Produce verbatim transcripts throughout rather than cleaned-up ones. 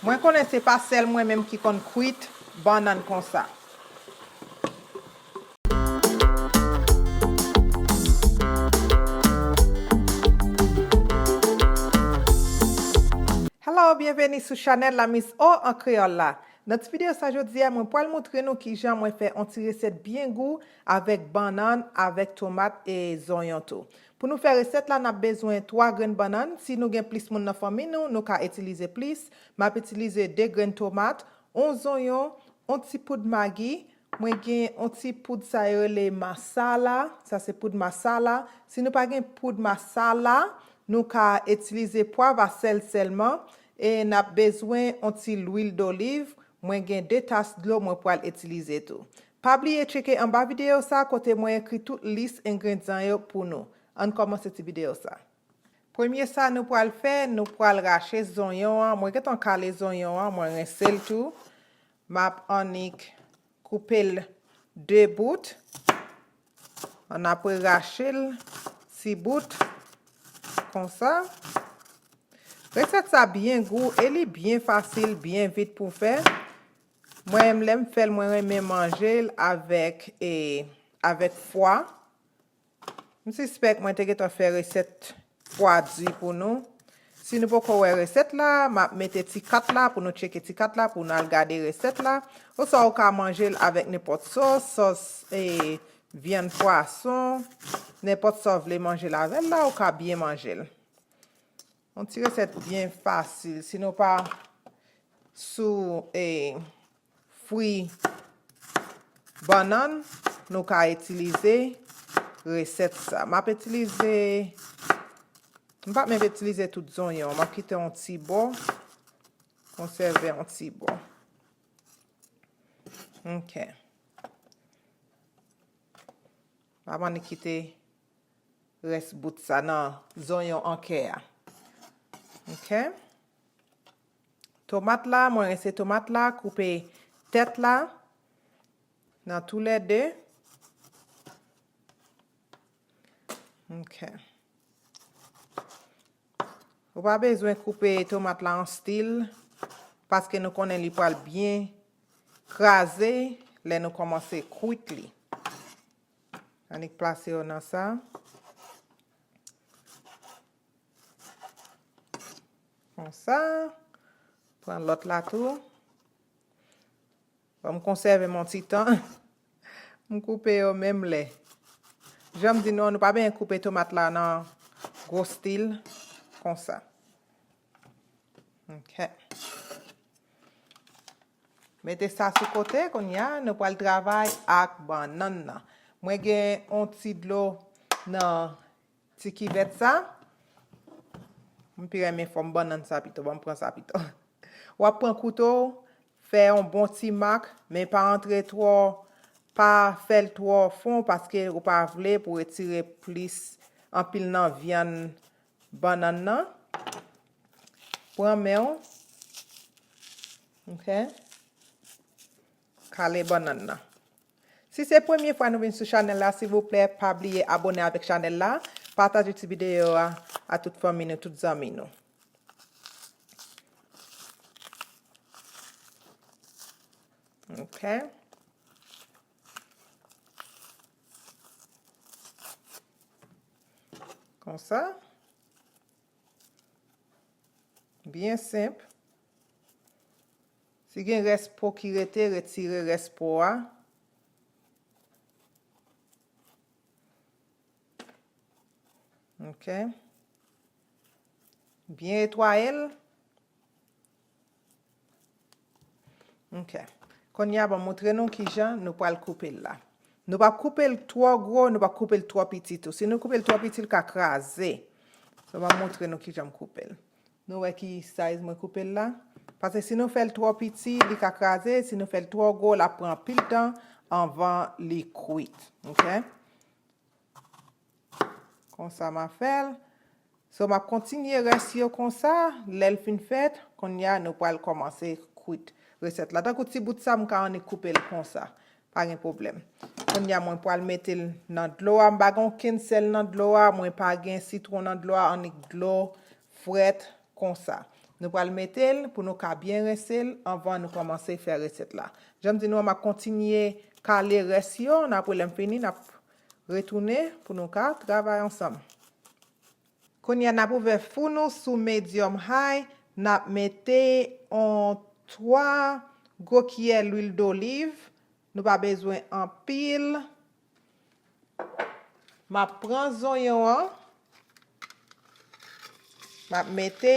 Mwen konnen se pa sèl mwen menm ki konn kwit bannann konsa. Hello, byenveni sou chanèl la Miss O an kreyòl la. Nan ti videyo sa jodi a, mwen pral montre nou kijan mwen fè on ti resèt byen gou avèk bannann, avèk tomat e zonyon tou. Pou nou fè resèt la, n ap bezwen twa grenn bannann. Si nou gen plis moun nan fanmi nou, nou ka itilize plis. M ap itilize de grenn tomat, on zonyon, on ti poud magi, mwen gen on ti poud sa yo rele masala, sa se poud masala. Si nou pa gen poud masala, nou ka itilize pwav a sèl sèlman. E n ap bezwen on ti lwil doliv, mwen gen de tas dlo mwen pral itilize tou. Pa bliye tcheke anba videyo sa kote mwen ekri tout lis engredyan yo pou nou. Ann kòmanse ti videyo sa. Premye sa nou pral fè, nou pral rache zonyon an. Mwen gentan kale zonyon an, mwen rense l tou. M ap annik koupe l de bout. Ann apre rache l ti bout konsa. Resèt sa byen gou e li byen fasil, byen vit pou fè. Mwen menm lè m fè l, mwen renmen manje l avèk, e, avèk fwa. M sispèk mwen te gentan fè resèt fwa di pou nou. Si nou poko wè resèt la, m ap mete ti kat la pou nou tcheke ti kat la pou nou al gade resèt la. Oswa ou ka manje l avèk nenpòt sòs, sòs, e, vyann pwason, nenpòt sa w vle manje l avè l la, ou ka byen manje l. On ti resèt byen fasil. Si nou pa sou, e, fri bannann, nou ka itilize resèt sa. M ap itilize, m p ap menm itilize tout zonyon. M ap kite on ti bò, konsève on ti bò. Ok. M ap annik kite rès bout sa nan zonyon an kè a. Ok. Tomat la, mwen rense tomat la, koupe tèt la nan toulède. Ok. Ou pa bezwen koupe tomat la an stil, paske nou konnen li pral byen kraze lè nou kòmanse kwit li. Annik plase yo nan sa. Konsa. Pran lòt la tou. Bon, m konsève m on ti tan. M koupe yo menm lè. Jan m di nou an, nou pa bezwen koupe tomat la nan gwo stil konsa. Ok. Mete sa sou kote, kounye a, nou pral travay ak bannann nan. Mwen gen on ti dlo nan ti kivèt sa. M pi renmen fòm bannann sa pito. Ban m pran sa pito. W ap pran kouto w, fè yon bon ti mak, men pa antre twò, pa fè l twò fon, paske ou pa vle pou retire plis anpil nan vyann bannann nan. Pran men w. Ok. Kale bannann nan. Si se premye fwa nou vin sou chanèl la, silvouplè, pa bliye abone avèk chanèl la, pataje ti videyo a a tout fanmi nou, tout zanmi nou. Ok. Konsa. Byen senp. Si gen rès po ki rete, retire rès po a. Ok. Byen netwaye l. Ok. Kounye a, ban m montre nou kijan nou pral koupe l la. Nou p ap koupe l twò gwo, nou p ap koupe l twò piti tou. Si nou koupe l twò piti, l ka kraze. So, ban m montre nou kijan m koupe l. Nou wè ki size mwen koupe l la? Paske si nou fè l twò piti, li ka kraze. Si nou fè l twò gwo, l ap pran anpil tan anvan li kwit. Ok? Konsa m ap fè l. So, m ap kontinye rès yo konsa. Lè l fin fèt, kounye a, nou pral kòmanse kwit resèt la. Tankou ti bout sa, m ka annik koupe l konsa. Pa gen pwoblèm. Kounye a, mwen pral mete l nan dlo a. M pa gen okenn sèl nan dlo a. Mwen pa gen sitwon nan dlo a. Annik dlo frèt konsa. Nou pral mete l pou nou ka byen rense l anvan nou kòmanse fè resèt la. Jan m di nou an, m ap kontinye kale rès yo, n apre lè m fini, n ap retounen pou nou ka travay ansanm. Kounye a, n ap ouvè fou nou sou medium high, n ap mete on twa gwo kiyè lwil doliv, nou pa bezwen anpil. M ap pran zonyon an, m ap mete.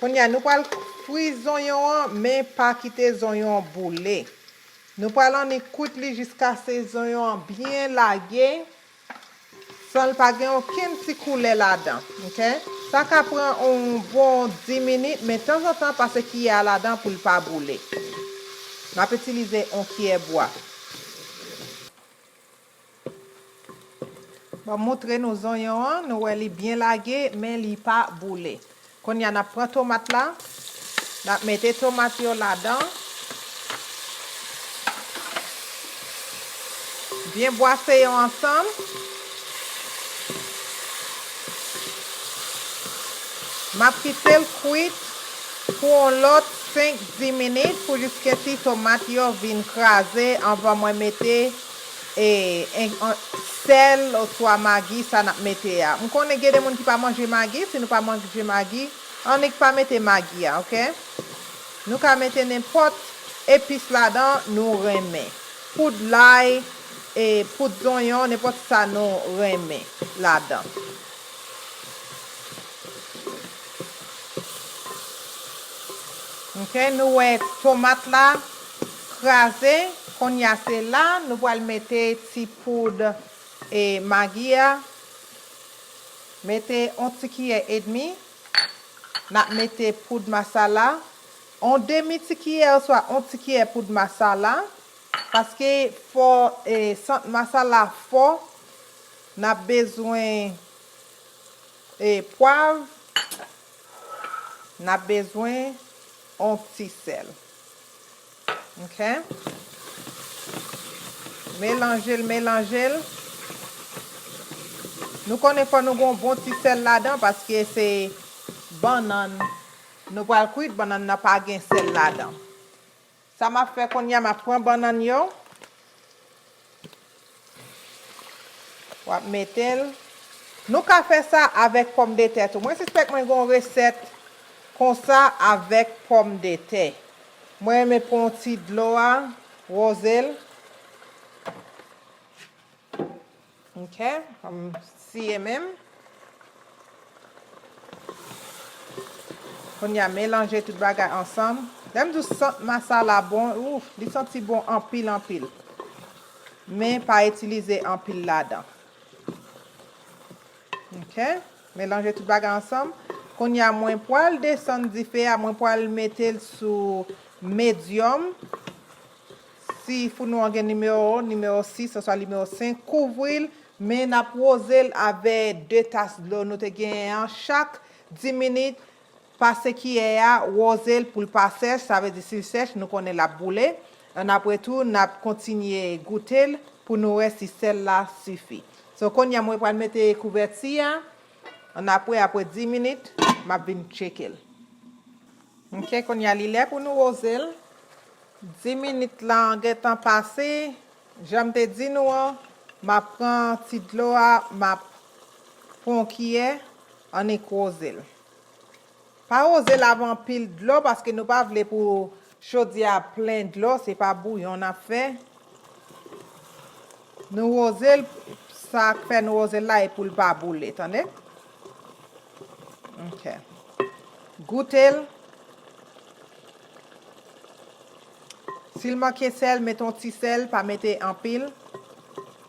Kounye a, nou pral fri zonyon an, men pa kite zonyon an boule. Nou pral annik kwit li jiskaske zonyon an byen lage, san l pa gen okenn ti koulè ladan, oke? Sa ka pran yon bon dis minit, men tanzantan, pase kiyè a ladan pou l pa boule. M ap itilize yon kiyè bwa. Bon, moutre nou zonyon an, nou wè li byen lage, men li pa boule. Kounye a, n ap pran tomat la, n ap mete tomat yo ladan, byen bwase yo ansanm. M ap kite l kwit pou yon lòt senk dis minit pou jiskaske tomat yo vin kraze anvan mwen mete e, en- an- sèl oswa magi sa n ap mete a. M konnen gen de moun ki pa manje magi, si nou pa manje magi, annik pa mete magi a, oke? Nou ka mete nenpòt epis ladan nou renmen. Poud lay, e, poud zonyon, nenpòt sa nou renmen ladan. Oke, nou wè tomat la kraze. Kounye a se la nou pral mete ti poud e magi a. Mete yon ti kiyè edmi. N ap mete poud masala. Yon demi ti kiyè oswa yon ti kiyè poud masala. Paske fò e, sant masala fò. N ap bezwen e, pwav. N ap bezwen yon ti sèl. Oke? Melanje l, melanje l. Nou konnen fò nou gen yon bon ti sèl ladan paske se bannann nou pral kwit, bannann nan pa gen sèl ladan. Sa m ap fè kounye a, m ap pran bannann yo. W ap mete l. Nou ka fè sa avèk pòmdetè tou. Mwen sispèk mwen gen yon resèt konsa avèk pòmdetè. Mwen renmen pran yon ti dlo a, woze l. Oke, m siye menm. Kounye a, melanje tout bagay ansanm. Lè m di w sant masala bon, ouf, li santi bon anpil, anpil. Men pa itilize anpil ladan. Oke, melanje tout bagay ansanm. Kounye a, mwen pral desann dife a, mwen pral mete l sou medyòm. Si fou nou an gen nimewo, nimewo sis, oswa nimewo senk, kouvri l, men n ap woze l avè de tas dlo nou te genyen an chak dis minit. Pase kiyè a, woze l pou l pa sèch, sa vle di si l sèch, nou konnen l ap boule. Annapre tou, n ap kontinye goute l pou nou wè si sèl la sifi. So, kounye a, mwen pral mete kouvèti a. Annapre, apre dis minit, m ap vin tcheke l. Oke, kounye a, li lè pou nou woze l. Dis minit la gentan pase. Jan m te di nou an, m ap pran ti dlo a, m ap pran yon kiyè, annik woze l. Pa woze l avè anpil dlo, paske nou pa vle pou chodyè a plen dlo, se pa bouyon n ap fè. Nou woze l, sa k fè nou woze l la, e pou l pa boule, tande? Oke. Goute l. Si l manke sèl, mete yon ti sèl, pa mete anpil.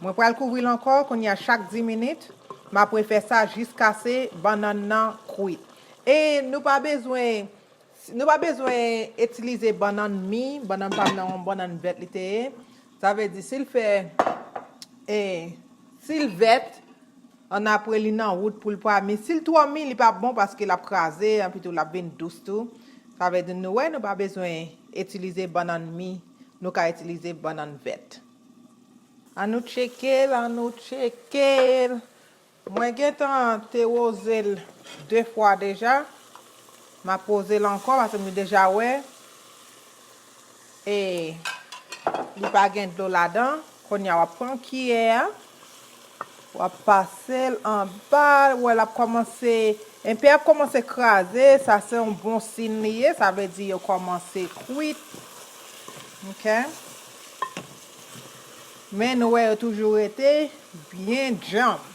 Mwen pral kouvri l ankò, kounye a chak dis minit. M ap refè sa jiskaske bannann nan kwit. E nou pa bezwen, nou pa bezwen itilize bannann mi, bannann pa m nan yon bannann vèt li te ye. Sa vle di, si l fè, e, si l vèt, annapre li nan wout pou l pa mi. Si l twò mi, li p ap bon paske l ap kraze, anpi tou l ap vin dous tou. Sa vle di nou wè, nou pa bezwen itilize bannann mi, nou ka itilize bannann vèt. Ann nou tcheke l, ann nou tcheke l. Mwen gentan te woze l de fwa deja. M ap poze l ankò paske m deja wè e li pa gen dlo ladan. Kounye a w ap pran kiyè a, w ap pase l anba, w wè l ap kòmanse, enpe ap kòmanse kraze, sa se yon bon siy li ye, sa vle di yo kòmanse kwit. Ok. Men nou wè yo toujou rete byen djanm.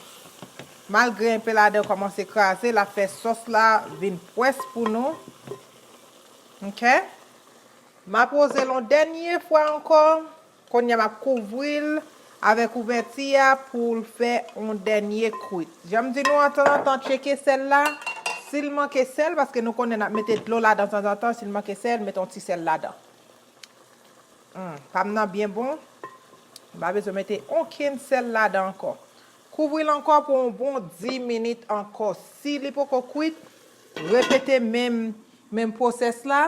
Malgre enpe ladan kòmanse kraze, l ap fè sòs la vin pwès pou nou. Ok. M ap poze l yon dènye fwa ankò. Kounye a m ap kouvri l avèk kouvèti a pou l fè yon dènye kwit. Jan m di nou an, tanzantan tcheke sèl la. Si l manke sèl, paske nou konnen n ap mete dlo ladan tanzantan, si l manke sèl, mete yon ti sèl ladan. Hmm, pa m nan byen bon. M pa bezwen mete okenn sèl ladan ankò. Kouvri l ankò pou yon bon dis minit ankò. Si li poko kwit, repete menm, menm pwosès la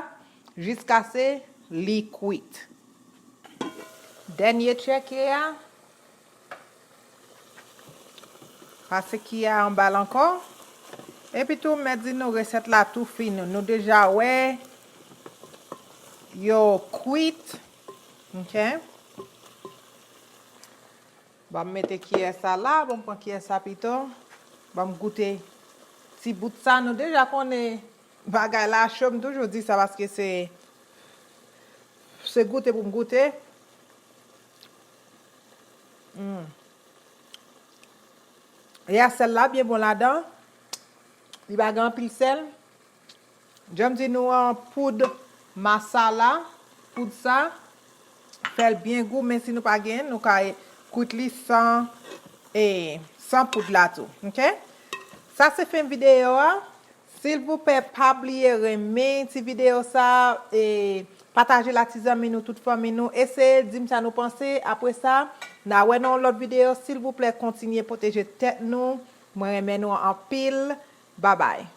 jiskaske li kwit. Dènye tcheke a. Pase kiyè a anba l ankò. Epi tou, m mèt di nou resèt la tou fini. Nou deja wè yo kwit. Ok. Ban m mete kiyè sa la, ban m pran kiyè sa pito. Ban m goute ti bout sa. Nou deja konnen bagay la cho, m toujou di sa paske se, se goute pou m goute. Hmm. Ya sèl la byen bon ladan. Li pa gen anpil sèl. Jan m di nou an, poud masala, poud sa, fè l byen gou, men si nou pa gen, nou ka kwit li san, e, san poud la tou. Ok? Sa se fen videyo a. Silvouplè, pa bliye renmen ti videyo sa, e pataje l a ti zanmi nou, tout fanmi nou. Eseye di m sa nou panse. Apre sa, n a wè nan yon lòt videyo. Silvouplè, kontinye pwoteje tèt nou. Mwen renmen nou anpil. Babay.